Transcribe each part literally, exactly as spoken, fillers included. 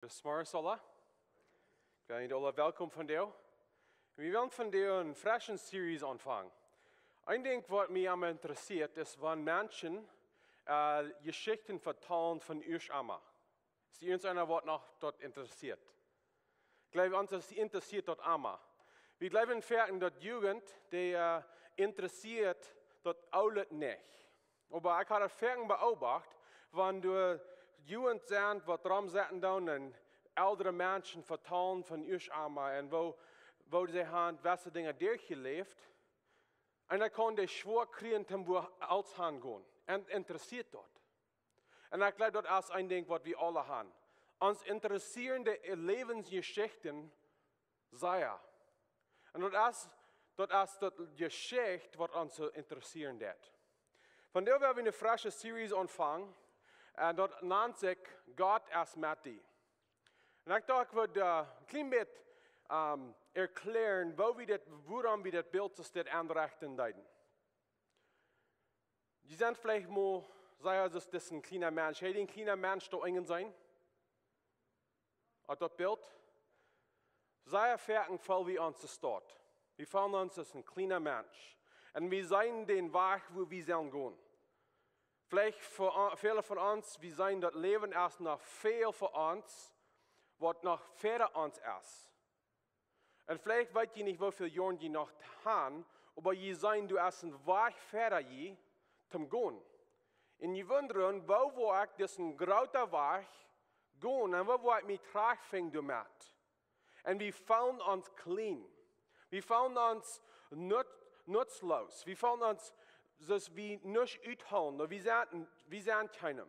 Goodemorjes aula. Ekj wens junt aula welkom vondoag. Wie wellen vondoag eene fresche Series aunfangen. Een Dinkj waut mie aum interessieet es, wan Menschen äh, Jeschichten vetalen von ieescht emol. Es irjent eena waut noch daut interessieet? Ekj jleew, ons es interessieet daut emol. Wie jleewen foaken daut Jugend, dee äh, interessieet daut aulet nich. Oba ekj hab daut foaken beobacht, wan doa Jugend sent waut rom sitten doonen un eldre Menschen vetalen von ieescht emol un woo, woo see haben jewesse Dinja derchjeläft. Un dan kaun dee schwoa kjrieen, om wua aus han gonen. Un interessieet daut. Un ekj jleew, daut es een Dinkj waut wie aula haben. Ons interessieren de Läwensjeschichten sea. Un daut es, daut es daut Jeschicht waut ons soo interessieren deit. Vondoag wellen wie eene fresche Series aunfangen. Un daut nant sikj Gott es met die. Un ekj docht, ekj wudd äh, een kjlien bät ähm, erkjlären, woo wie dit, wuarom wie dit Bilt soo dit aunrechten deeden. Jie sent veleicht mol, saj wie, daut es een kjliena Mensch. Hee, dee kjliena Mensch doa unjen seenen? Opp daut Bilt? Sea foaken feel wie ons soo. Wie feelen ons aus een kjliena Mensch. Un wie seenen dän Wajch, wua wie sellen gonen. Veleicht fa, väle von ons, wie seenen daut Läwen es noch väl fa ons, waut noch wieda ons es. Un veleicht weet jie nich, woo väl Joaren jie noch haben, oba jie seenen, doa es een Wajch wieda jie toom gonen. Un jie wundren, woo woa ekj disen grooten Wajch gonen un woo woa ekj mie trajchtfinjen doamet? Un wie feelen ons kjlien. Wie feelen ons nut, nutzlos. Wie feelen ons, daut wie nuscht uthoolen. Wie sent, wie sent kjeenem.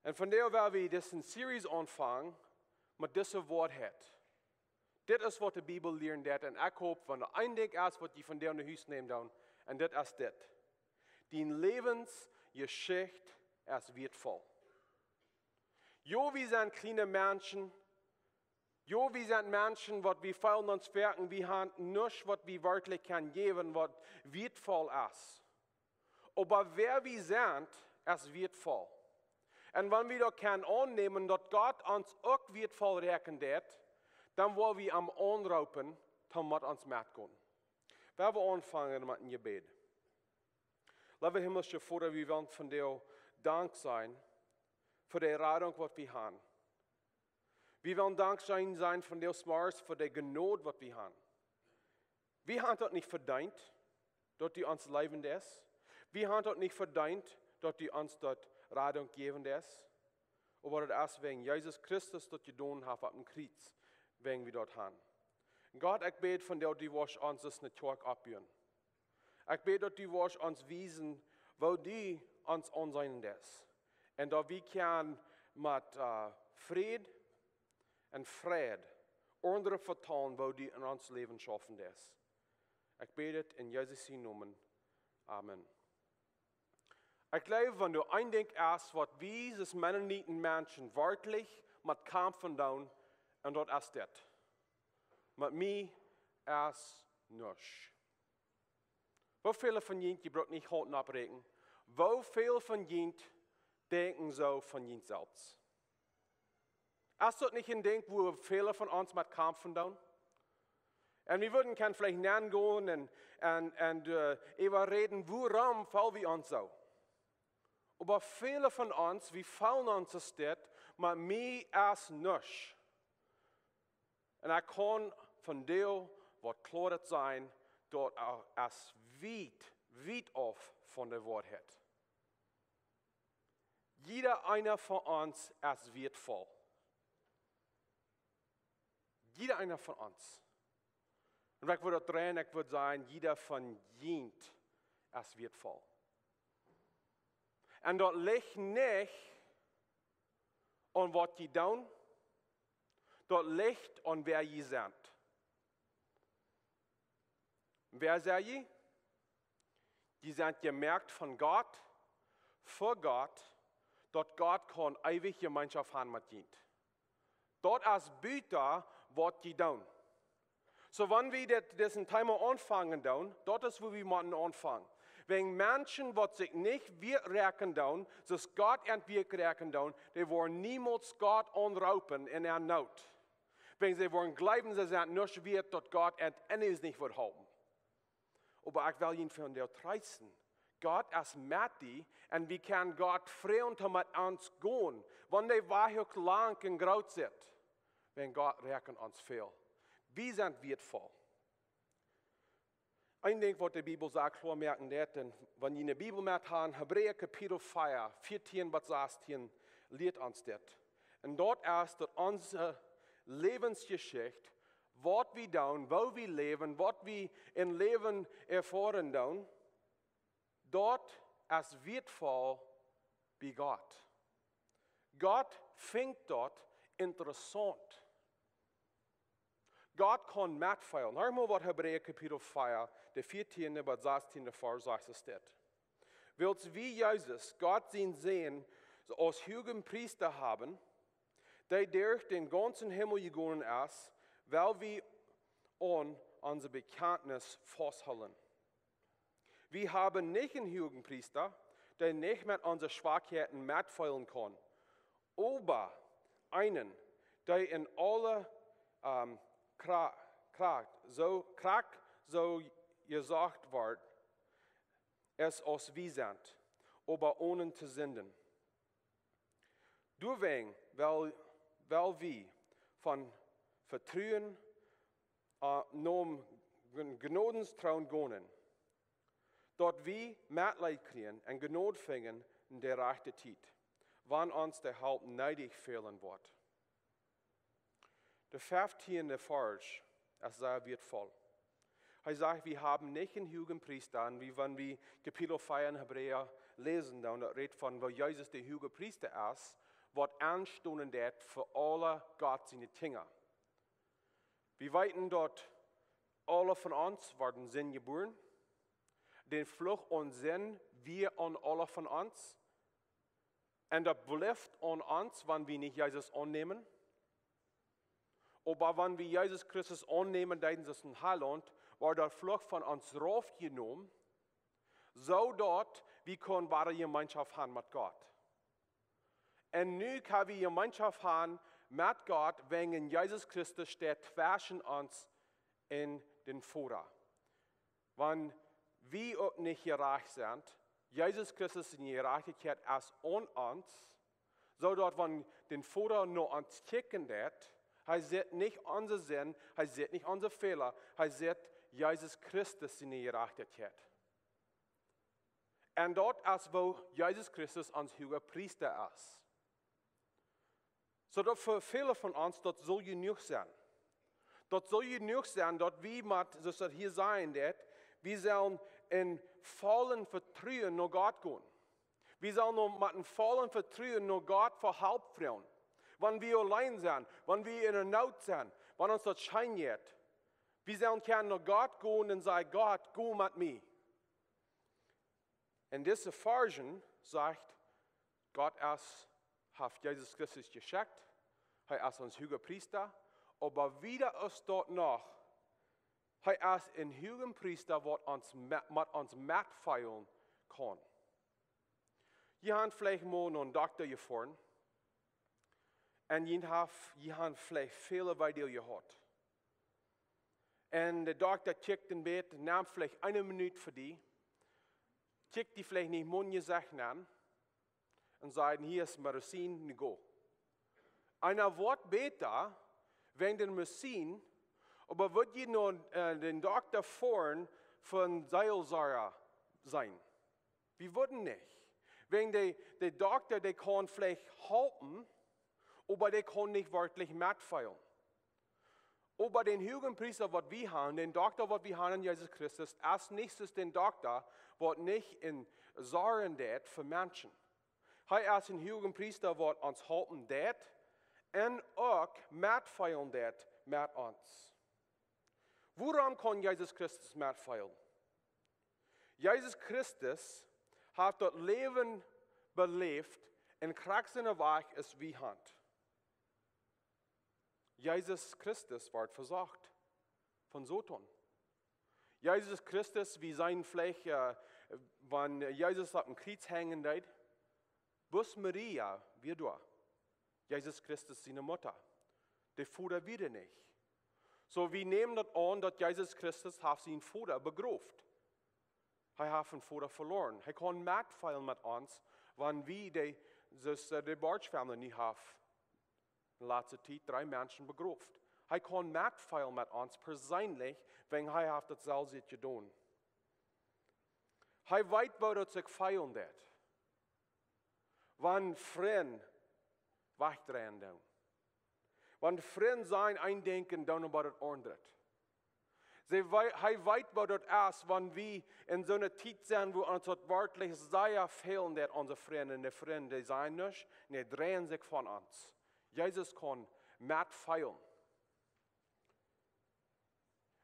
Un vondoag wellen wie dise Series aunfangen met dise Woarheit. Dit es waut de Bibel lieren deit. Un ekj hop, wan doa een Dinkj es waut jie vondoag no Hus nämen doonen, un dit es dit: Dien Läwensjeschicht es wieetvoll. Jo, wie sent kjliene Menschen. Jo, wie sent Menschen, waut wie feelen ons foaken, wie haben nuscht, waut wie werkjlich kjennen jäwen, waut wieetvoll es. Oba wäa wie sent, es wieetvoll. Un wan wie daut kjennen aunnämen, daut Gott ons uk wieetvoll räakjnen deit, dan woa wie am aunroopen, toom met ons metgonen. Wie wellen aunfangen met een Jebäd. Leewa himlischa Voda, wie wellen vondoag dankboa sennen fa de Radunk, waut wie haben. Wie wellen dankboa sennen vondoag zemorjes fa de Jnod, waut wie haben. Wie haben daut nich vedeent, daut du ons leewen deist. Wie haben daut nich vedeent, daut du ons daut Radunk jäwen deist. Oba daut es wäajen Jesus Christus daut jedonen haft opp een Kjriez, wäajen wie daut haben. Gott, ekj bäd vondoag, du woascht ons aus eene Kjoakj oppbuen. Ekj bäd, daut du woascht ons wiesen, woo du ons aunseenen deist. Un daut wie kjennen met äh, Fräd un Freid aundre vetalen, woo du en ons Läwen schaufen deist. Ekj bäd dit en Jesus sienen Nomen. Amen. Ekj jleew, wan doa een Dinkj es, waut wie aus Mennoniten Menschen werkjlich met kjamfen doonen, un daut es dit: Met mie es nuscht. Woo väle von junt, jie bruken nich Haunt oppräakjnen, woo väl von junt denkjen soo von junt selfst? Es daut nich een Dinkj, wua väle von ons met kjamfen doonen? Un wie wudden kjennen veleicht nengonen un, un, un äh, äwaräden, wuarom feelen wie ons soo? Oba väle von ons, wie feelen ons aus dit: Met mie es nuscht. Un ekj kaun vondoag waut kloaret sajen, daut es wiet, wiet auf von de Woarheit. Jieda eena von ons es wieetvoll. Jieda eena von ons. Un ekj wudd daut dreien, ekj wudd sajen, jieda von junt es wieetvoll. Un daut licht nich aun waut jie doonen, daut licht aun wäa jie sent. Wäa sent jie? Jie sent jemoakt von Gott, fa Gott, daut Gott kaun eewje Jemeenschoft haben met junt. Daut es buta waut jie doonen. Soo, wan wie dit, dit Thema aunfangen doonen, daut es, wua wie motten aunfangen. Wäajen Menschen, waut sikj nich wieet räakjen doonen, soo aus Gott an wieet räakjen doonen, dee woaren niemols Gott aunroopen en äare Noot. Wäajen see woaren jleewen, see sent nuscht wieet, daut Gott an enne es nich woat halpen. Oba ekj well junt vondoag treesten. Gott es met die un wie kjennen Gott froagen, hee met ons gonen, wan de Wajch uk lang un groot sitt. Wäajen Gott räakjent ons väl. Wie sent wieetvoll. Een Dinkj, waut de Bibel sajcht, kloa moaken deit, un wan jie de Bibel met haben, Hebräa Kapitel vea, vieetieen bat sastieen, lieet ons dit. Un daut es, daut onse Läwensjeschicht, waut wie doonen, woo wie läwen, waut wie em Läwen erfoaren doonen, daut es wieetvoll bie Gott. Gott finjt daut interessaunt. Gott kaun metfeelen. Hia mol waut Hebräa Kapitel vea, de vieetieende bat sastieen Varsch sajcht es dit. Wiels wie Jesus, Gott sien Sän, aus Huagepriesta haben, dee derch dän gaunzen Himmel jegonen es, well wie aun onse Bekjantnis fausthoolen. Wie haben nich eenen Huagepriesta, dee nich met onse Schwakheiten metfeelen kaun, oba eenen, dee en aule, ähm, kra-, krakjt, soo, krakjt soo jesocht woat, es aus wie sent, oba onen to sinden. Doawäajen well, well wie von Vetruen, äh, nom Gn-, Gnodentroon gonen, daut wie Metleet kjrieen un Jnod finjen en de rajchte Tiet, wan ons de Help needich fälen woat. De vieetieende Varsch es sea wieetvoll. Hee sajcht, wie haben nich eenen Huagepriesta, un wie, wan wie Kapitel vea en Hebräa läsen, dan daut rät von, woo Jesus de Huagepriesta es, waut aunstonen deit fa aule Gott siene Kjinja. Wie weeten, daut aule von ons worden Sind jebuaren. Dän Fluch aun Sind wia aun aule von ons. Un daut blift aun ons, wan wie nich Jesus aunnämen. Oba wan wie Jesus Christus aunnämen, dee es ons Heilaunt, woat daut Fluch von ons raufjenomen, soo daut wie kjennen wada Jemeenschoft haben met Gott. Un nu kjenn wie Jemeenschoft haben met Gott, wäajen Jesus Christus steit tweschen ons un dän Voda. Wan wie uk nich jerajcht sent, Jesus Christus siene Jerajchtichkjeit es aun ons, soo daut wan de Voda no ons kjikjen deit, hee sitt nich onse Sind, hee sitt nich onse Fäla, hee sitt Jesus Christus siene Jerajchtichkjeit. Un daut es, woo Jesus Christus ons Huagepriesta es. Soo daut fa väle von ons daut saul jenuach sennen. Daut saul jenuach sennen, daut wie met, soo aus daut hia sajcht, daut wie sellen en vollen Vetruen no Gott gonen. Wie sellen no, met en vollen Vetruen no Gott fa Help froagen. Wan wie auleen sent, wan wie en de Noot sent, wan ons daut scheen jeit. Wie sellen kjennen no Gott gonen un sajen: "Gott, go met mie." En dise Varschen sajcht, Gott es, haft Jesus Christus jeschekjt, hee es ons Huagepriesta, oba wieda es daut noch, hee es een Huagepriesta, waut ons me-, met ons metfeelen kaun. Jie haben veleicht mol no eenen Dokta jefoaren, un jie haben, jie haben veleicht väle Weedoag jehaut. Un de Dokta kjikjt een bät, nemt veleicht eene Minut fa die, kjikjt die veleicht nich mol em Jesecht aun, un sajcht: "Hia es Medizin, nu go." Eena woat bäta wäajen de Medizin, oba woat jie no, äh, dän Dokta foaren fa Seelsorj sennen? Wie wudden nich. Wäajen de, de Dokta, dee kaun veleicht halpen, oba dee kaun nich werkjlich metfeelen. Oba dän Huagepriesta, waut wie haben, dän Dokta, waut wie haben en Jesus Christus, es nich soo aus dän Dokta, waut nich en Sorjen deit fa Menschen. Hee es een Huagepriesta, waut ons halpen deit un uk metfeelen deit met ons. Wuarom kaun Jesus Christus metfeelen? Jesus Christus haft daut Läwen beläft un krakjt soo aus wie haben. Jesus Christus wort vesocht von Soton. Jesus Christus, wie seenen veleicht, äh, Wan Jesus opp een Kjriez henjen deed, bloos Maria wia doa, Jesus Christus siene Mutta. De Voda wia doa nich. Soo, wie nämen daut aun, daut Jesus Christus haft sienen Voda begroft. Hee haft een Voda veloaren. Hee kaun metfeelen met ons, wan wie de, soo aus de Bartsch Family nu haft en latste Tiet dree Menschen begroft. Hee kaun metfeelen met ons perseenlich, wan hee haft daut selfst jedonen. Hee weet, woo daut sikj feelen deit, wan Frind wajchdreien doonen. Wan Frind sajen een Dinkj un doonen oba daut aundret. See wei-, hee weet, woo daut es, wan wie en soone Tiet sent, wua ons daut werkjlich sea fälen deit, onse Frind. Un de Frind, dee sajen nuscht, un dee dreien sikj von ons. Jesus kaun metfeelen.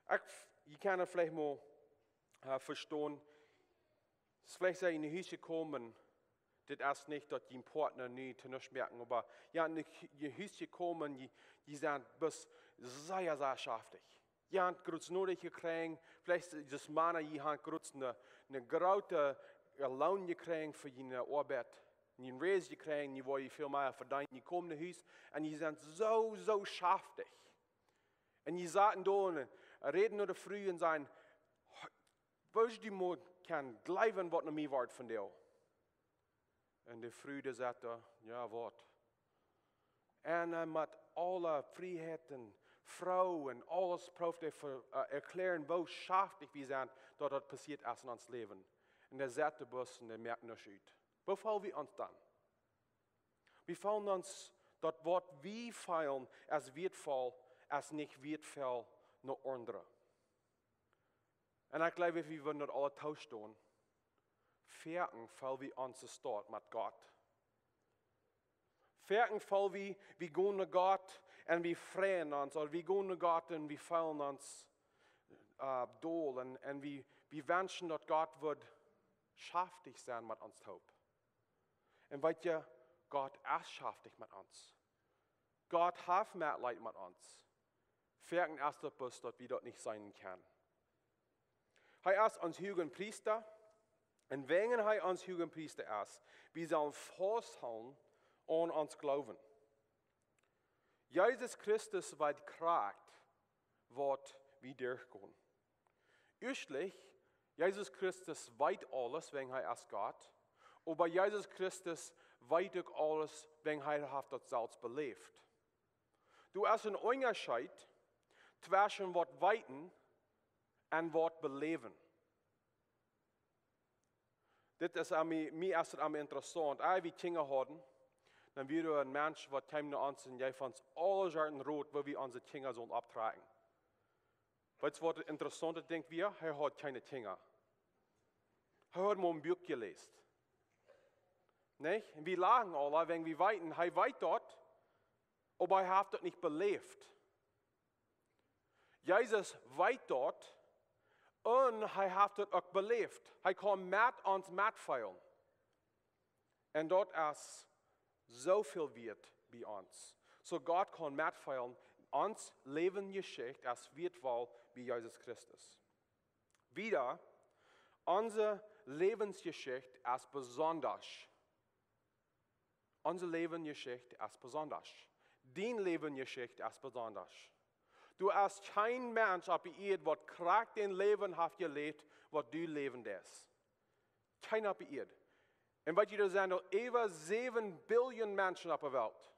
Ekj, jie kjennen veleicht mol, äh, vestonen, es veleicht sent jie no Hus jekomen, dit es nich daut jie een Partner nu to nuscht moaken, oba jie sent no Hus jekomen, jie, jie sent bloos sea, sea schaftich. Jie haben groots noodich jekjräajen, veleicht es Mana, jie haben groots een, een grooten Loon jekjräajen fa june Oabeit. Jie haben een raise jekjräajen, jie woaren väl mea vedeenen, jie komen no Hus un jie sent soo, soo schaftich. Un jie saten doa un räden no de Fru un sajen: "Woo du mol kaust jleewen, waut no mie woat von die." Un de Fru, dee säd doa: "Jo, waut?" Un hee met aule Frieheit un Fru un aules proowd hee ver-, äh, erkjläaren, woo schaftich wie sent, daut daut passieet es en ons Läwen. Un hee säd de Buss un hee moakt nuscht ut. Woo feelen wie ons dan? Wie feelen ons, daut waut wie feelen aus wieetvoll, es nich wieetvoll no aundre. Un ekj jleew, wie wudden daut aule toostonen. Foaken feel wie ons soo stoakj met Gott. Foaken feel wie, wie gonen no Gott un wie freien ons, ooda wie gonen no Gott un wie feelen ons, äh, dol un, un wie, wie wenschen, daut Gott wudd schaftich sennen met ons toop. Un weet jie, Gott es schaftich met ons. Gott haft Metleet met ons. Foaken es daut bloos, daut wie daut nich seenen kjennen. Hee es ons Huagepriesta. Un wäajen hee ons Huagepriesta es, wie sellen fausthoolen aun ons Gloowen. Jesus Christus weet krakjt, waut wie derchgonen. Ieeschtlich, Jesus Christus weet aules, wäajen hee es Gott. Oba Jesus Christus weet uk aules, wäajen hee haft daut selfst beläft. Doa es een Unjascheet tweschen waut weeten un waut beläwen. Dit es aun mie, mie es et aun mie interessaunt. Aus wie Kjinja hauden, dan wia doa een Mensch, waut kjeem no ons un jeef ons aule Sorten Rot, woo wie onse Kjinja sullen opptrakjen. Weetst, waut daut interessaunte Dinkj wia? Hee haud kjeene Kjinja. Hee haud mau een Buak jeläst. Nich? Un wie lachen aule, wäajen wie weeten, hee weet daut, oba hee haft daut nich beläft. Jesus weet daut un hee haft daut uk beläft. Hee kaun met ons metfeelen. Un daut es soo väl wieet bie ons. Soo Gott kaun metfeelen, ons Läwensjeschicht es wieetvoll bie Jesus Christus. Wieda, onse Läwensjeschicht es besondasch. Onse Läwensjeschicht es besondasch. Dien Läwensjeschicht es besondasch. Doa es kjeen Mensch opp de Ieed, waut krakjt daut Läwen haft jeläft, waut du läwen deist. Kjeena opp de Ieed. Un weetst, doa sent aul äwa säwen Billion Menschen opp de Welt.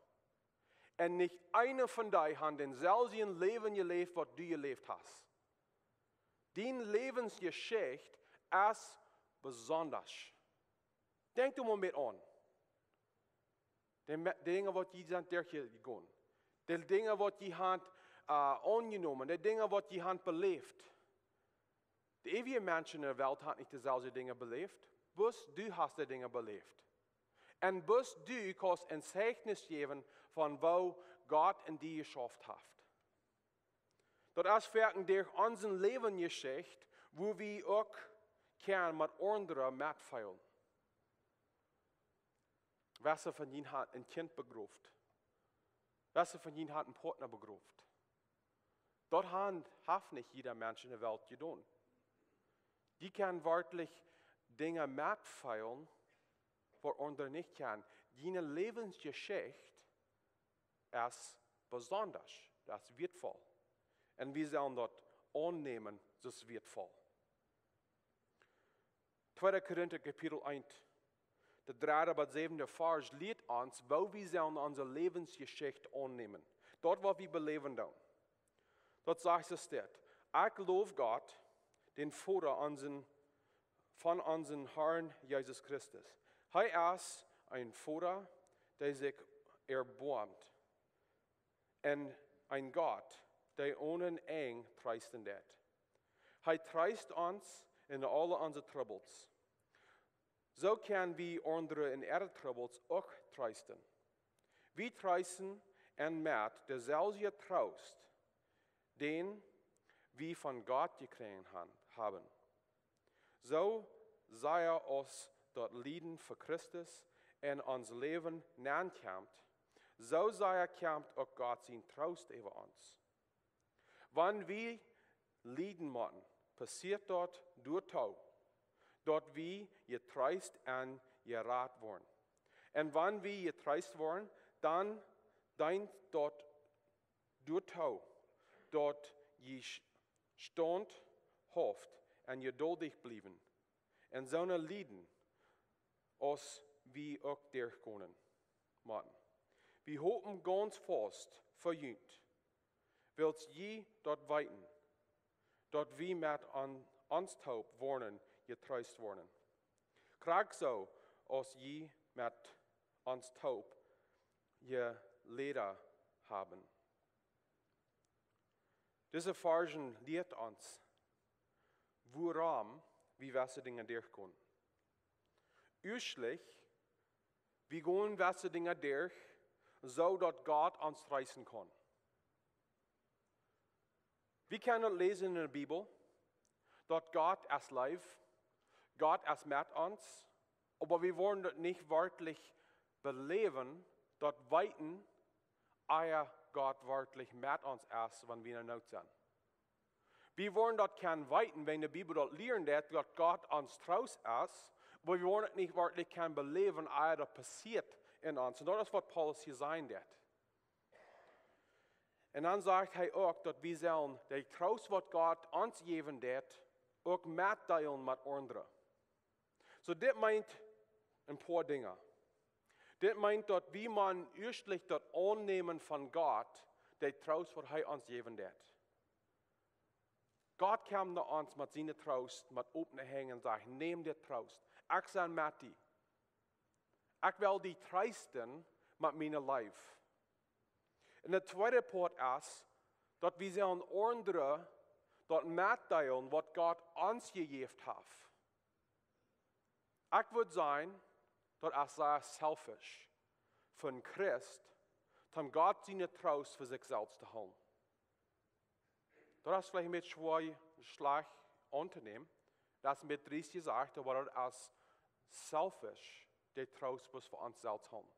Un nich eena von dee haft daut selwje Läwen jeläft, waut du jeläft hast. Dien Läwensjeschicht es besondasch. Denkj doa mol met aun. De Me-, de Dinja, waut jie sent derchjegonen. De Dinja, waut jie haben, äh, aunjenomen. De Dinja, waut jie haben beläft. De äwje Menschen enne Welt haben nich deeselwje Dinja beläft. Bloos du hast dee Dinja beläft. Un bloos du kaust een Zeichnis jäwen von woo Gott en die jeschauft haft. Daut es werkjlich derch onse Läwensjeschicht, woo wie uk kjennen met aundre metfeelen. Wese von junt haben een Kjint begroft? Wese von junt haben een Partner begroft? Daut han-, haft nich jieda Mensch enne Welt jedonen. Jie kjennen werkjlich, Dinja metfeelen, waut aundre nich kjennen. Diene Läwensjeschicht es besondasch, daut es wieetvoll. Un wie sellen daut aunnämen, daut es wieetvoll. Tweede Korinta Kapitel eent, de dredde bat säwende Varsch, lieet ons, woo wie sellen onse Läwensjeschicht aunnämen. Daut, waut wie beläwen doonen. Daut sajcht et dit: Ekj loof Gott, dän Voda onsen, von onsen Herrn Jesus Christus. Hee es een Voda, dee sikj erboamt, un een Gott, dee onen Enj treesten deit. Hee treest ons en aule onse Trubbels. Soo kjennen wie aundre en äare Trubbels uk treesten. Wie treesten an met deselwje Troost, dän wie von Gott jekjräajen han, haben. Soo sea aus daut Lieden fa Christus en ons Läwen nenkjemt, soo sea kjemt uk Gott sien Troost äwa ons. Wan wie lieden motten, passieet daut doatoo, daut wie jetreest un jerat woaren. Un wan wie jetreest woaren, dan deent daut doatoo, daut jie sch-, staunthauft un jeduldich bliewen en soone Lieden, aus wie uk derchgonen motten. Wie hopen gaunz faust fa junt, wiels jie daut weeten, daut wie met an, ons toop woaren jetreest woaren, krakjt soo aus jie met ons toop jeläden haben. Dise Varsch lieet ons, wuarom wie jewesse Dinja derchgonen. Ieeschtlich, wie gonen jewesse Dinja derch, soo daut Gott ons treesten kaun. Wie kjennen daut läsen en de Bibel, daut Gott es leef, Gott es met ons, oba wie woaren daut nich werkjlich beläwen, daut weeten, ea Gott werkjlich met ons es, wan wie en Noot sent. Wie woaren daut kjennen weeten, wan de Bibel daut lieren deit, daut Gott ons Troost es, oba wie woaren daut nich werkjlich kjennen beläwen, ea daut passieet en ons. Un daut es, waut Paulus hia sajen deit. Un dan sajcht hee uk, daut wie sellen dän Troost, waut Gott ons jäwen deit, uk metdeelen met aundre. Soo, dit meent een poa Dinja. Dit meent, daut wie motten ieeschtlich daut aunnämen von Gott, dän Troost, waut hee ons jäwen deit. Gott kjemt no ons met sienen Troost, met opne Henj un sajcht: Nämt dän Troost. Ekj sie met die. Ekj well die treesten met mien Läwen. Un de tweede Poat es, daut wie sellen aundre daut metdeelen, waut Gott ons jejäft haft. Ekj wudd sajen, daut es sea selfish fa een Christ, om Gott sienen Troost fa sikj selfst to hoolen. Daut es veleicht een bät schwoa, schlajcht auntonämen. Daut es een bät driest jesajcht, oba daut es selfish, dän Troost bloos fa ons selfst hoolen.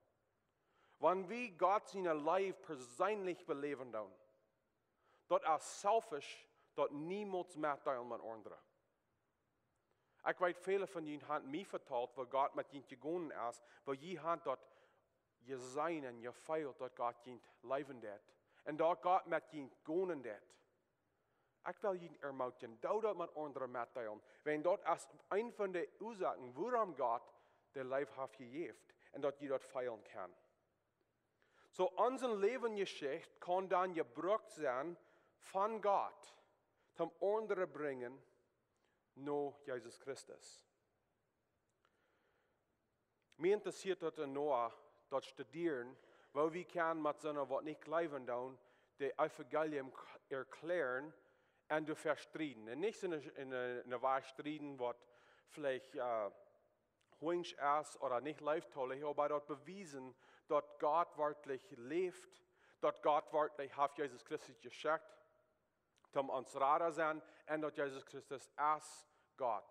Wan wie Gott siene Leew perseenlich beläwen doonen, daut es selfish, daut niemols metdeelen met aundre. Ekj weet, väle von junt haben mie vetalt, woo Gott met junt jegonen es, woo jie haben daut jeseenen, jefeelt, daut Gott junt leewen deit. Un daut Gott met junt gonen deit. Ekj well junt ermutigen, doo daut met aundre metdeelen. Wiels daut es eent von de Uasoaken, wuarom Gott de Leew haft jejäft. Un daut jie daut feelen kjennen. Soo, onse Läwensjeschicht kaun dan jebrukt sennen von Gott, om aundre brinjen no Jesus Christus. Mie interessieet daut enoa, daut studieren, woo wie kjennen met soone, waut nich jleewen doonen, daut Evangelium k-, erklären un doaräwa strieden. Un nich en eene, en eene, eene Wajch strieden, waut veleicht, äh, hunjsch es ooda nich leeftolich, oba daut bewiesen, daut Gott werkjlich läft, daut Gott werkjlich haft Jesus Christus jeschekjt, om ons Rada sennen, un daut Jesus Christus es Gott.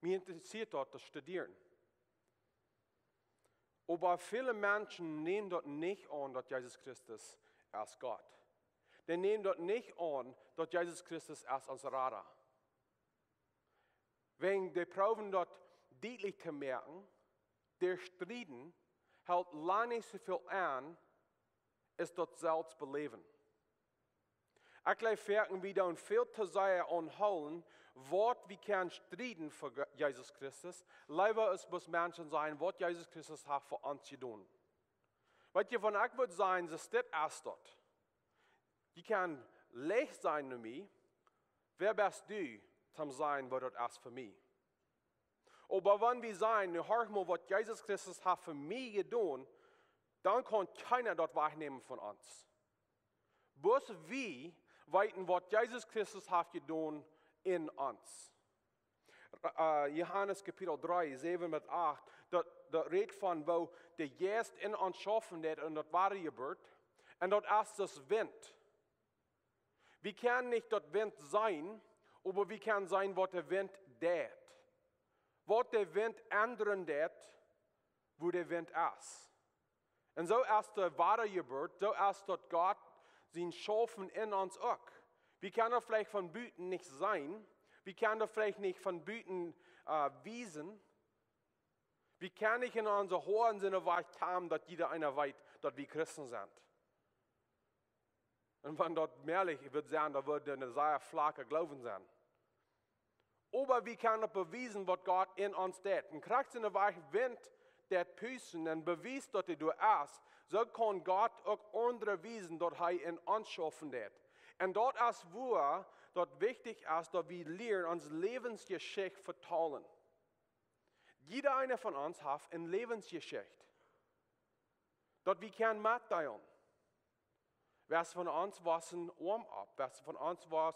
Mie interessieet daut to studieren. Oba väle Menschen nämen daut nich aun, daut Jesus Christus es Gott. Dee nämen daut nich aun, daut Jesus Christus es ons Rada. Wäajen dee proowen daut dietlich to moaken, daut Strieden helt lang nich soo väl aun aus daut selfst beläwen. Ekj jleew, wie doonen väl too sea aunhoolen, waut wie kjennen strieden fa Ge-, Jesus Christus, leewa aus bloos Menschen sajen, waut Jesus Christus haft fa ons jedonen. Weet jie, wan ekj wudd sajen, soo es dit, es daut. Jie kjennen leicht sajen no mie, wäa best du, om to sajen, waut daut es fa mie? Oba wan wie sajen, nu horch mol, waut Jesus Christus haft fa mie jedonen, dan kaun kjeena daut wajchnämen von ons. Bloos wie weeten, waut Jesus Christus haft jedonen en ons. Äh, Johanes Kapitel dree, säwen bat acht, daut, daut rät von, woo de Jeist en ons schaufen deit un daut Wadajeburt. Un daut es daut Wint. Wie kjennen nich daut Wint seenen, oba wie kjennen seenen, waut de Wint deit. Waut de Wint endren deit, woo de Wint es. Un soo es de Wadajeburt, soo es daut Gott sien Schaufen en ons uk. Wie kjennen daut veleicht von buten nich seenen, wie kjennen daut veleicht nich von buten, äh, wiesen, wie kjennen nich en onse Hoa soo wiet komen, daut jieda eena weet, daut wie Christen sent. Un wan daut mäajlich wudd sennen, dan wudd een sea flaka Gloowen sennen. Oba wie kjennen daut bewiesen, waut Gott en ons deit. Un krakjt soo aus de Wint deit pusten un bewiest, daut hee doa es, soo kaun Gott uk aundre wiesen, daut hee en ons schaufen deit. Un daut es, woo daut wichtich es, daut wie lieren, onse Läwensjeschicht vetalen. Jieda eena von ons haft eene Läwensjeschicht, daut wie kjennen metdeelen. Wäa von ons wia oam opp? Wäa von ons wia,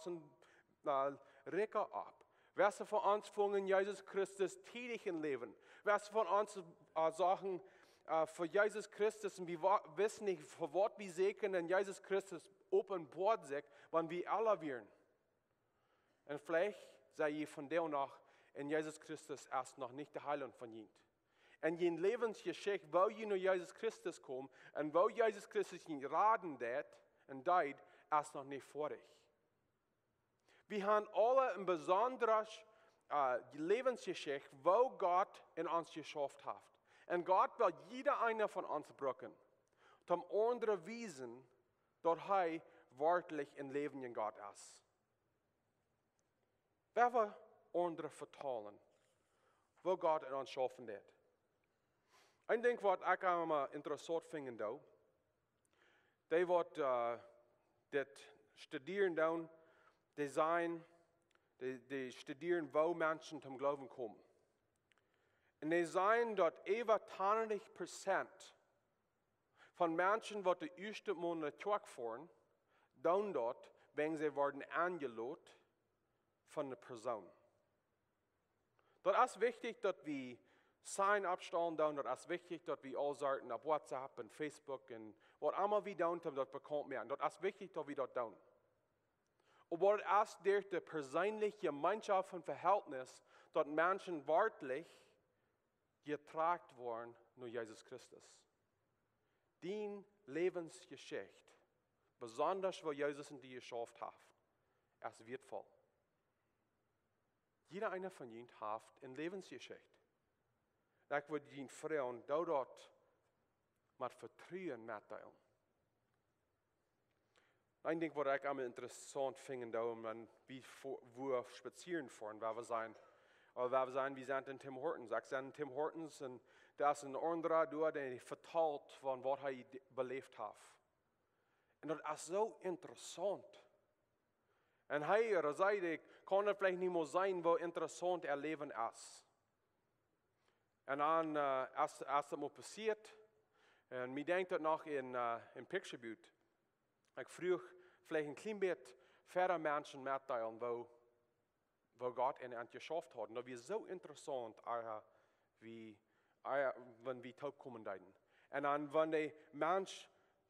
äh, rikj opp? Wäa von ons funk Jesus Christus tiedich em Läwen? Wäa von ons, äh, Sachen, äh, fa Jesus Christus un wie wa-, wisten nich, fa waut wie säkjen, un Jesus Christus openboat sikj, wan wie ella wieren? Un veleicht sie jie vondoag noch, un Jesus Christus es noch nich de Heilaunt von junt. Un june Läwensjeschicht, woo jie no Jesus Christus komen un woo Jesus Christus junt raden deed un deed, es noch nich foadich. Wie haben aule eene besondre, äh, Läwensjeschicht, woo Gott en ons jeschaufen haft. Un Gott well jieda eena von ons brucken, om aundre wiesen, daut hee werkjlich een läwendja Gott es. Wie wellen aundre vetalen, woo Gott en ons schaufen deit. Een Dinkj, waut ekj emma interessaunt finjen doo, dee waut, äh, dit studieren doonen, dee sajen, dee, dee studieren, woo Menschen toom Gloowen komen. Un dee sajen, daut äwa tachentich Prozent von Menschen, waut de ieeschte Mol no de Kjoakj foaren, doonen daut, wan see woaren enjelot von eene Persoon. Daut es wichtich, daut wie Sign oppstalen doonen, daut es wichtich, daut wie aul Sachen opp WhatsApp un Facebook un waut emma wie doonen, om daut bekaunt moaken. Daut es wichtich, daut wie daut doonen. Oba daut es derch de perseenelje Jemeenschoft un Vehältnis, daut Menschen werkjlich jetrocken woaren no Jesus Christus. Diene Läwensjeschicht, besonda woo Jesus en die jeschaufen haft, es wieetvoll. Jieda eena von junt haft eene Läwensjeschicht. Un ekj wudd junt froagen, doo daut met Vetruen metdeelen. Een Dinkj, waut ekj emma interessaunt finjen doo, wan wie fo-, wua spazieren foaren, wua wie sent, ooda wua wie sent, wie sent en Tim Hortons. Ekj sie en Tim Hortons un doa es een aundra doa, dee vetalt von waut hee de-, beläft haft. Un daut es soo interessaunt. Un hee, ooda see, dee kaun daut veleicht nich mea sennen, woo interessaunt äa Läwen es. Un dan, äh, es, es daut mol passieet, un mie denkjt daut noch en, äh, en Picture Boot. Ekj fruach veleicht een kjlien bät wieda Menschen metdeelen, woo, woo Gott en an jeschaufen haud. Un daut wia soo interessaunt, äh, wie, äh, wan wie toopkomen deeden. Un dan, wan de Mensch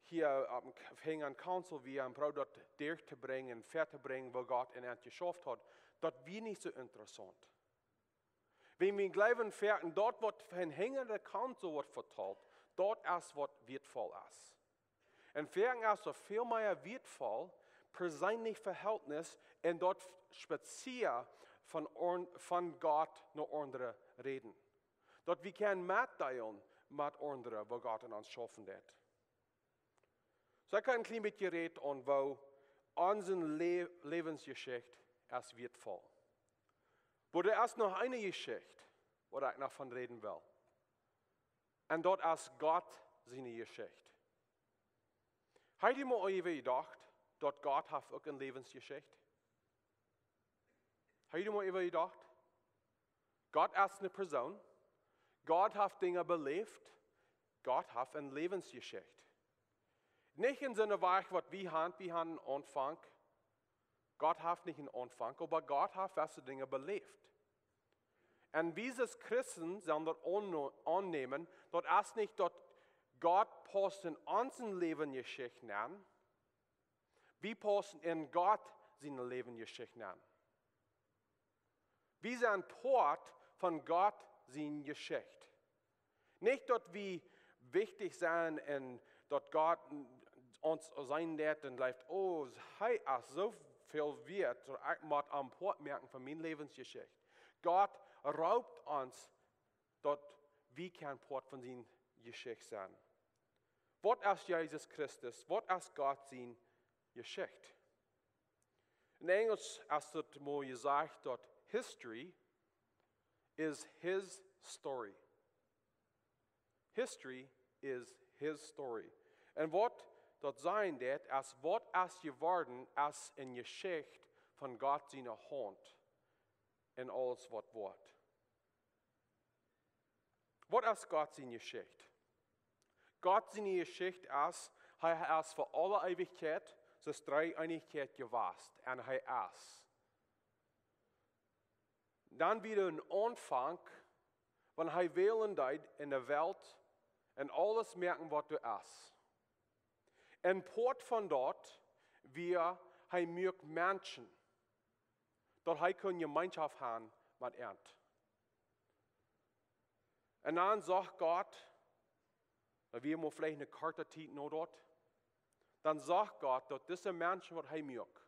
hia opp, hinjen aun Council wia un proowd daut derchtobrinjen un väatobrinjen, woo Gott en an jeschaufen haud, daut wia nich soo interessaunt. Wan wie jleewen, foaken daut, waut von hinja de Council woat vetalt, daut es, waut wieetvoll es. Un foaken es daut väl mea wieetvoll, perseenelje Vehältnis, un daut Spazia, von, orn- von Gott no aundre räden. Daut wie kjennen metdeelen met aundre, waut Gott en ons schaufen deed. Soo ekj ha een kjlien bät jerät aun woo onse Le Läwensjeschicht es wieetvoll. Oba doa es noch eene Jeschicht, waut ekj noch von räden well. Un daut es Gott siene Jeschicht. Hast du mol äwa jedocht, daut Gott haft uk eene Läwensjeschicht? Hast du mol äwa jedocht? Gott es eene Persoon. Gott haft Dinja beläft. Gott haft eene Läwensjeschicht. Nich en soone Wajch waut wie han, wie han eenen Aunfank. Gott haft nich eenen Aunfank, oba Gott haft bestimmte Dinja beläft. Un wie aus Christen sellen daut aunno- aunnämen, daut es nich daut Gott paust en onse Läwensjeschicht nenn, wie paussen en Gott siene Läwensjeschicht nenn. Wie sent Poat von Gott siene Jeschicht. Nich daut wie wichtich sent un daut Gott ons seenen deed un jleeft, oh, hee es soo väl wieet, daut ekj mott am Poat moaken von miene Läwensjeschicht. Gott roopt ons, daut wie kjennen Poat von siene Jeschicht sennen. Waut es Jesus Christus? Waut es Gott siene Jeschicht? En Enjlisch es daut mol jesajcht daut history is his story. History is his story. Un waut daut sajen deit, es waut es jeworden, es eene Jeschicht von Gott siene Haunt en aules waut woat. Waut es Gott siene Jeschicht? Gott siene Jeschicht es, hee es fa aule Eewichkjeit, soo es Dreeeenichkjeit jewast, un hee es. Dan wia een Aunfank, wan hee wälen deed en de Welt un aules moaken waut doa es. Un Poat von daut wia, hee muak Menschen, daut hee kunn Jemeenschoft han met an. Un dan sach Gott, daut wia mau veleicht eene korte Tiet no daut, dan sach Gott daut dise Menschen waut hee muak,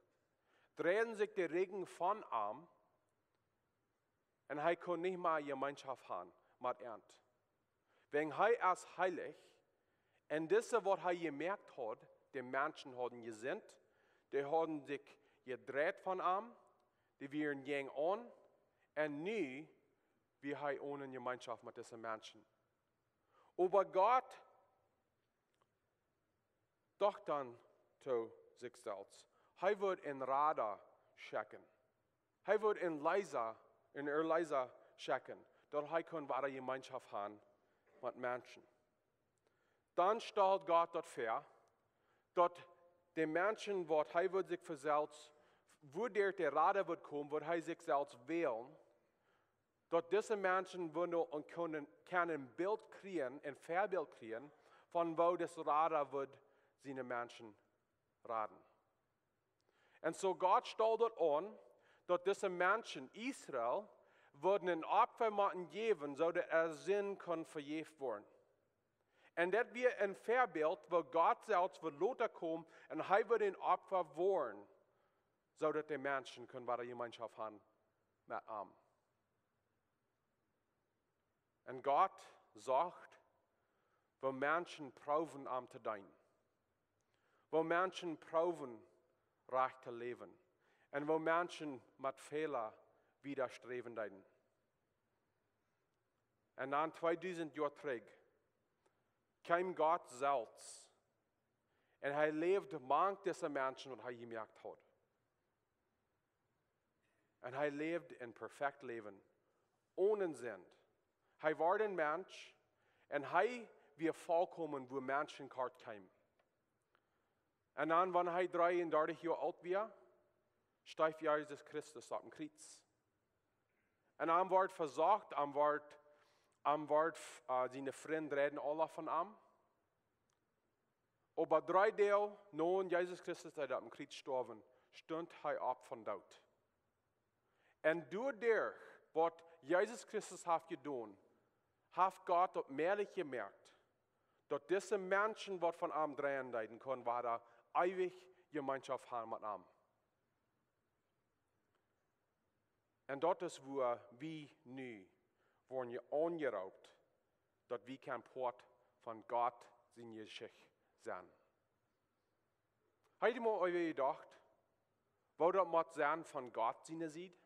dreiden sikj de Rigjen von am, un hee kunn nich mea Jemeenschoft han met an. Wäajen hee es heilich, un dise waut hee jemoakt haud, de Menschen hauden jesint, dee hauden sikj jedreit von am, dee wieren jäajen aun, un nu wia hee one Jemeenschoft met dise Menschen. Oba Gott docht dan to sikj selfst, hee wudd een Rada schekjen. Hee wudd een Erlöser, een Erlöser schekjen, daut hee kunn wada Jemeenschoft han met Menschen. Dan stald Gott daut väa, daut de Menschen waut hee wudd sikj fa selfst, wua de Rada wudd komen, wudd hee sikj selfst wälen, daut dise Menschen wudden een kunnen, kunnen Bilt kjrieen, een Väabilt kjrieen von woo dis Rada wudd siene Menschen raden. Un soo Gott stald daut aun, daut dise Menschen, Israel, wudden een Opfa motten jäwen, soo daut äare Sind kunn vejäft woaren. Un daut wia een Väabilt, woo Gott selfst wudd lota komen un hee wudd een Opfa woaren, soo daut de Menschen kunnen wada Jemeenschoft han met am. Un Gott sach, woo Menschen proowen am to deenen, woo Menschen proowen rajcht to läwen, un woo Menschen met Fäla wiedasträwen deeden. Un dan tweedusent Joa trigj kjeem Gott selfst, un hee läwd mank dise Menschen waut hee jemoakt haud. Un hee läwd een perfekt Läwen, one Sind. Hee wort een Mensch, un hee wia volkomen, wua Menschen kort kjeemen. Un dan, wan hee dreeundartich Joa oolt wia, storf Jesus Christus opp een Kjriez. Un am wort vesocht, am wort, am wort, äh, siene Frind dreiden aula von am. Oba dree Doag no Jesus Christus, dee opp een Kjriez storf, stunt hee opp vom Doot. Un doaderch, waut Jesus Christus haft jedonen, haft Gott daut mäajlich jemoakt, daut dise Menschen, waut von am dreien deeden, kunnen wada eewich Jemeenschoft haben met am. Un daut es wua wie nu woaren aunjeroopt, daut wie kjennen Poat von Gott siene Jeschicht sennen. Hast du mol äwa jedocht, woo daut mott sennen von Gott siene Sied?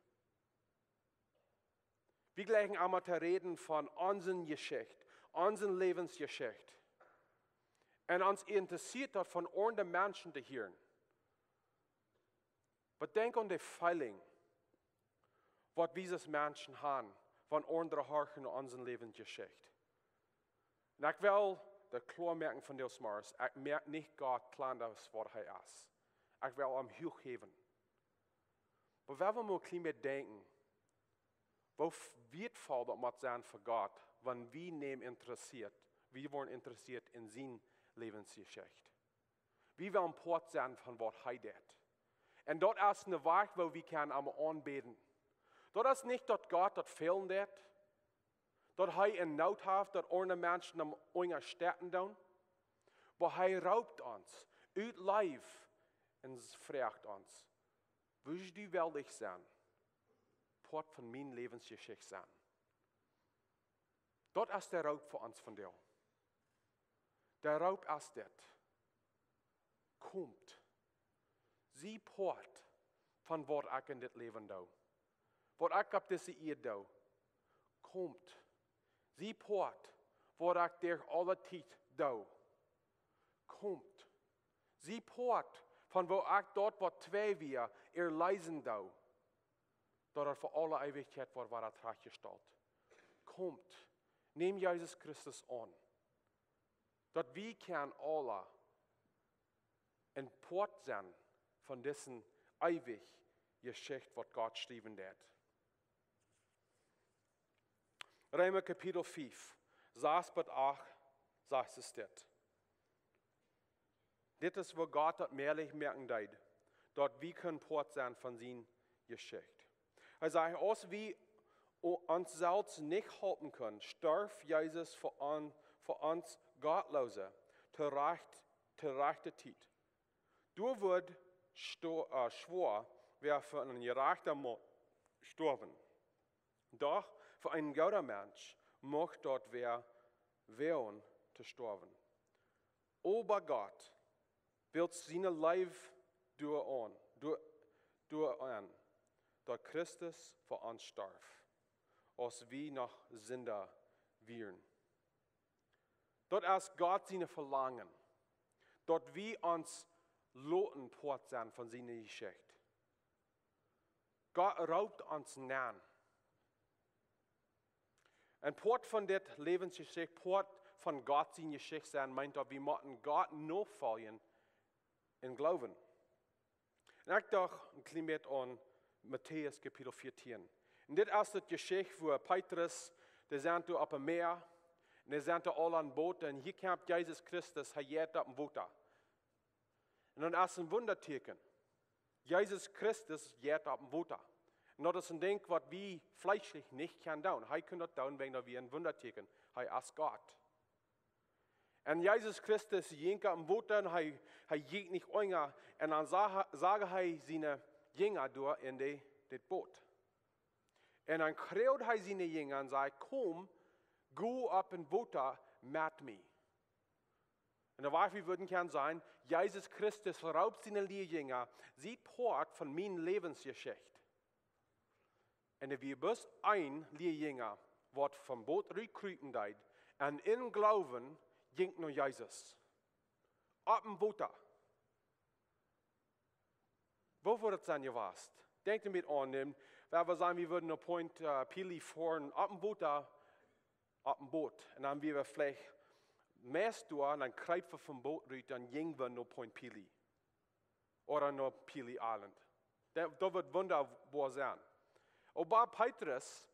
Wie jlikjen emma to räden von onse Jeschicht, onse Läwensjeschicht. Un ons interessieet daut von aundre Menschen to hieren. Oba denkj aun de Feeling, waut wie aus Menschen haben, wan aundre horchen no onse Läwensjeschicht. Un ekj well daut kloa moaken von dise Morjes, ekj moak nich Gott kjlanda aus waut hee es. Ekj well am huach häwen. Oba wan wie mol kjlien bät denkjen, woo f-, wieetvoll daut mott sennen fa Gott, wan wie am interessieet, wie woaren interessieet en siene Läwensjeschicht. Wie wellen Poat sennen von waut hee deit. Un daut es een Wajch, woo wie kjennen am aunbäden. Daut es nich daut Gott daut fälen deit, daut hee en Noot haft, daut aundre Menschen am unjastetten doonen. Oba hee roopt ons ut Leew un frajcht ons: Wurscht du wellens sennen, Poat von miene Läwensjeschicht sennen? Daut es de Roop fa ons vondoag. De Roop es dit: Komt, sie Poat von waut ekj en dit Läwen doo, waut ekj opp dise Ieed doo. Komt, sie Poat waut ekj derch aule Tiet doo. Komt, sie Poat von woo ekj daut, waut twei wia, erleesen doo, daut et fa aule Eewichkjeit woat, woat trajchtjestalt. Komt, nämt Jesus Christus aun, daut wie kjennen aule een Poat sennen von dise eewje Jeschicht, waut Gott schriewen deit. Reema Kapitel fiew, sas bat acht, sajcht et dit. Dit es, woo Gott daut mäajlich moaken deed, daut wie kjennen Poat sennen von siene Jeschicht. Hee sajcht: Aus wie o-, ons selfst nich halpen kjennen, storf Jesus fa on-, fa ons Gottloose to rajcht-, to rajchte Tiet. Doa wudd sto-, äh, schwoa wäa fa een jerajchta Maun stoawen. Doch fa een gooda Mensch mucht daut wäa woagen to stoawen. Oba Gott, wiels siene Leew doaraun, doa-, doaraun, daut Christus fa ons storf, aus wie noch Sinda wieren. Daut es Gott sien Velangen, daut wie ons loten Poat sennen von siene Jeschicht. Gott roopt ons aun. Un Poat von dit Läwensjeschicht, Poat von Gott siene Jeschicht sennen, meent, daut wie motten Gott nofoljen em Gloowen. Un ekj docht een kjlien bät aun Matäus Kapitel vieetieen. Un dit es de Jeschicht, wua Petrus, dee sent doa opp daut Mäa, un dee sent doa aul aun Boot, un hia kjemt Jesus Christus, hee jeit opp daut Wota. Un daut es een Wundatieekjen. Jesus Christus jeit opp daut Wota. Un daut es een Dinkj, waut wie fleeschlich nich kjennen doonen. Hee kunn daut doonen, wäajen daut wia een Wundatieekjen. Hee es Gott. Un Jesus Christus jinkj opp daut Wota un hee, hee jinkj nich unja. Un dan sach, sach hee siene Jinja doa en de, dit Boot. Un dan kjreid hee siene Jinja un säd: "Komt, got opp daut Wota met mie." Un dan, waut wie wudden kjennen sajen, Jesus Christus roopt siene Lierjinja: "Sie Poat von miene Läwensjeschicht." Un doa wia bloos een Lierjinja, waut vom Boot rutkjriepen deed un em Gloowen jinkj no Jesus. Opp daut Wota. Woo wudd et sennen jewast? Denkjt mol aun, wan wie sajen, wie wudden no Point, äh, Pelee foaren, opp daut Wota, opp daut Boot. Un dan wia wie veleicht meist doa, un dan kjreepen wie vom Boot rut, dan jinjen wie no Point Pelee. Ooda no Pelee Island. Daut, daut wudd wundaboa sennen. Oba Petrus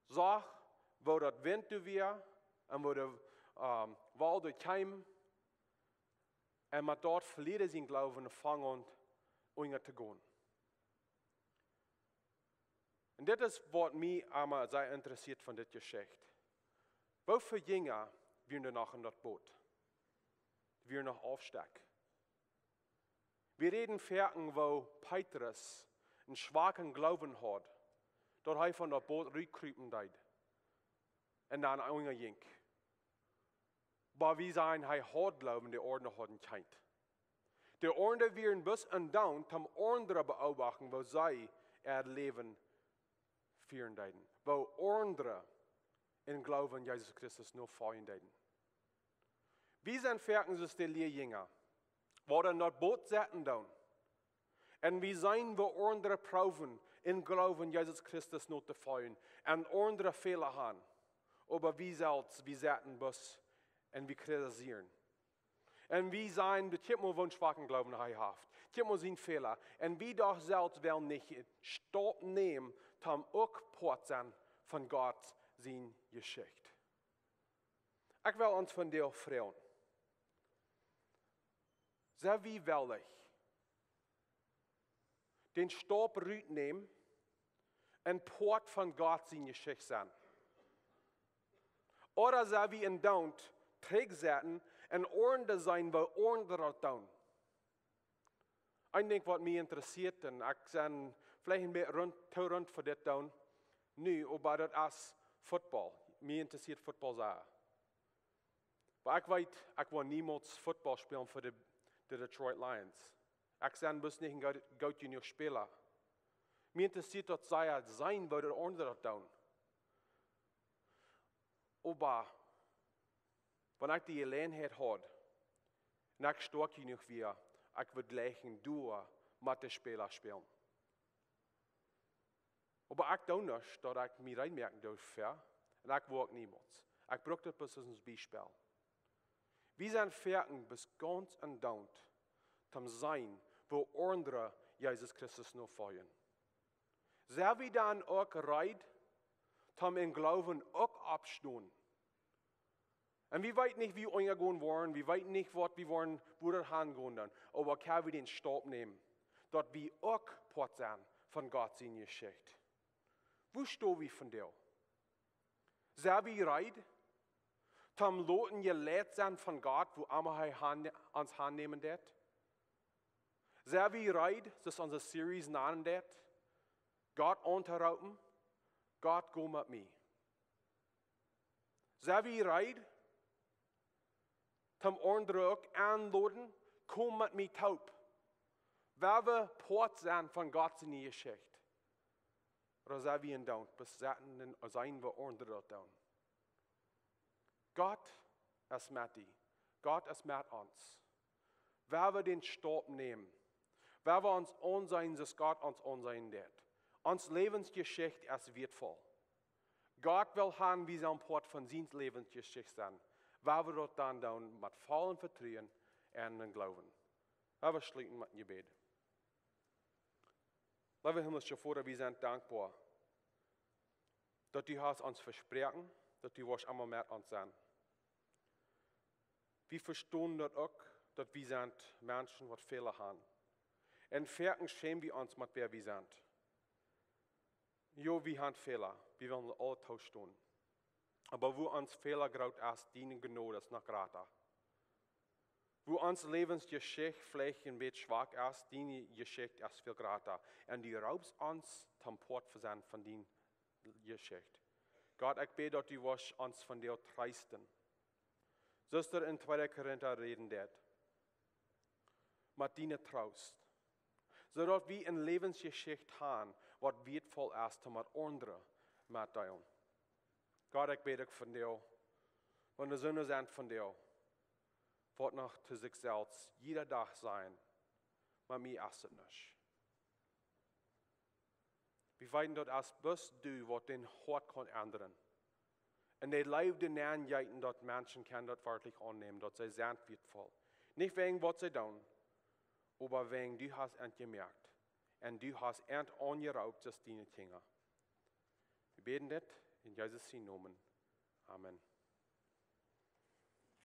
sach, woo daut Wint doa wia un woo de, ähm, Wellen doa kjeemen. Un met daut veleet hee sienen Gloowen un funk aun unja to gonen. Un dit es, waut mie emma sea interessieet von dit Jeschicht. Woo väl Jinja wieren doa noch en daut Boot? Wieren noch aufstekj. Wie räden foaken, woo Petrus een schwaken Gloowen haud, daut hee von daut Boot rutkrupen deed un dan unjajinkj. Oba wie sajen, hee haud Gloowen, de aundre hauden kjeenen. De aundre wieren bloos endoont, om aundre beobachten, woo see äa Läwen fieren deeden, woo aundre em Gloowen Jesus Christus nofoljen deeden. Wie sent foaken soo aus de Lierjinja, waut en daut Boot sitten doonen. Un wie seenen, woo aundre proowen em Gloowen Jesus Christus notofoljen un aundre Fäla han. Oba wie selfst, wie sitten bloos un wie kritisieren. Un wie sajen, daut kjikj mol, woo een schwaken Gloowen hee haft. Kjikj mol sien Fäla. Un wie doch selfst wellen nich een Staup nämen, om uk Poat sennen von Gott siene Jeschicht. Ekj well ons vondoag froagen: Sent wie wellich, dän Staup rutnämen un Poat von Gott siene Jeschicht sennen? Ooda sent wie endoont, trigj sitten un aundre seenen, woo aundre daut doonen? Een Dinkj, waut mie interessieet, un ekj sie veleicht een bät runt, too runt fa dit doonen nu, oba daut es Football. Mie interessieet Football sea. Oba ekj weet, ekj woa niemols Football spälen fa de, de Detroit Lions. Ekj sie bloos nich een goot, goot jenuach Späla. Mie interessieet daut sea, seenen, woo de aundre daut doonen. Oba wan ekj de Jeläajenheit haud un ekj stoakj jenuach wia, ekj wudd jlikj doa met de Späla spälen. Oba ekj doo nuscht, daut ekj mie rein moaken doo doafäa, un ekj woa uk niemols. Ekj bruck daut bloos aus een Biespel. Wie sent foaken bloos gaunz endoont, om seenen, woo aundre Jesus Christus nofoljen. Sent wie dan uk reed, om em Gloowen uk opptostonen? Un wie weeten nich, woo wie unjagonen woaren, wie weeten nich, waut wie woaren, woo daut aungonen dan. Oba kjenn wie dän Staup nämen, daut wie uk Poat sennen von Gott siene Jeschicht? Woo sto wie vondoag? Sent wie reed, om loten jeleit sennen von Gott, wua emma hee han, ons aunnämen deit? Sent wie reed, soo aus onse Series nanen deit, Gott auntoroopen: Gott, go met mie? Sent wie reed, om aundre uk auntoläden: Kom met mie toop? Well wie Poat sennen von Gott siene Jeschicht? Ooda sent wie endoont, bloos sitten un seenen, woo aundre daut doonen? Gott es met die. Gott es met ons. Well wie dän Staup nämen? Well wie ons aunseenen, soo aus Gott ons aunseenen deit? Onse Läwensjeschicht es wieetvoll. Gott well han, wie sellen Poat von siene Läwensjeschicht sennen. Well wie daut dan doonen met vollen Vetruen un em Gloowen? Lot ons schlieten met een Jebäd. Leewa himmlischa Voda, wie sent dankboa, daut du hast ons vesproaken, daut du woascht emma met ons sennen. Wie vestonen daut uk, daut wie sent Menschen, waut Fäla han. Un foaken schäm wie ons met wäa wie sent. Jo, wie han Fäla, wie wellen aule toostonen. Oba wua ons Fäla groot es, diene Jnod es noch jrata. Wua onse Läwensjeschicht veleicht een bät schwak es, diene Jeschicht es väl jrata. Un du roopst ons toom Poat sennen von diene Jeschicht. Gott, ekj bäd, daut du woascht ons vondoag treesten. Soo aus et en tweede Korinta räden deit. Met dienen Troost. Soo daut wie eene Läwensjeschicht han, waut wieetvoll es, toom met aundre metdeelen. Gott, ekj bäd uk vondoag, wan doa soone sent vondoag, waut noch to sikj selfst jieda Dach sajen: Met mie es et nuscht. Wie weeten, daut es bloos du, waut dän Hoat kaun endren. Un de Leew doa nenn jeeten, daut Menschen kjennen daut werkjlich aunnämen, daut see sent wieetvoll. Nich wäajen waut see doonen, oba wäajen du hast an jemoakt. Un du hast an aunjeroopt aus diene Kjinja. Wie bäden dit en Jesus sienen Nomen. Amen.